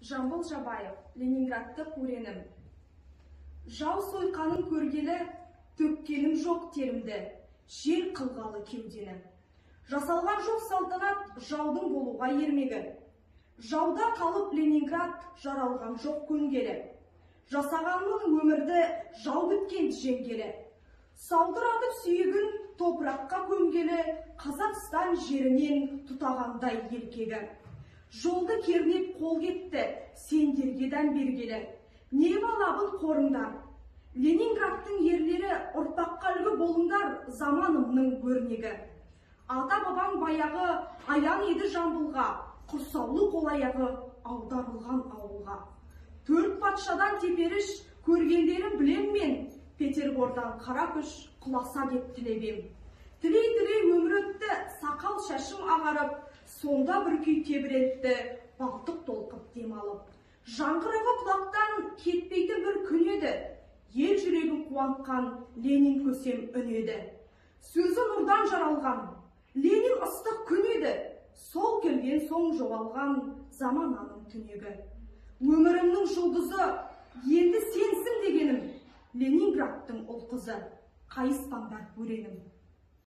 Жамбыл Жабаев, «Ленинградтық өренім». Жау сойқанын көргелі, төккенім жоқ терімді, жер қылғалы кеудені. Жасалған жоқ салтанат жаудың болуға ермегі. Жауда қалып Ленинград жаралған жоқ көнгелі. Жасағанмын өмірді жау біткен жеңгелі. Саудыратып сүйегін топыраққа көмгелі, Қазақстан жерінен тұтағандай еркегі. Жолды кернеп қол кетті, сендерге дән бергелі. Не балабын қорыңдар. Ленинградтың ерлері, ұрпаққа үлгі болыңдар, заманымның өрнегі. Ата бабаң баяғы аян еді Жамбылға, құрсаулы қол аяғы аударылған ауылға. Төрт патшадан теперіш көргендерін білем мен, Петербордан қара күш құласа деп тілеп ем. Тілей-тілей өмір өтті, сақал шашым ағарып, сонда бір күй тебірентті, Балтық толқып демалып. Жаңғырығы құлақтан кетпейтін бір күн еді, ел жүрегін қуантқан Ленин көсем үн еді. Сөзі нұрдан жаралған, Ленин ыстық күн еді, сол келген соң жоғалған замананың түнегі. Өмірімнің жұлдызы енді сенсің дегенім, Ленинградтың ұл қызы, қайыспаңдар өренім.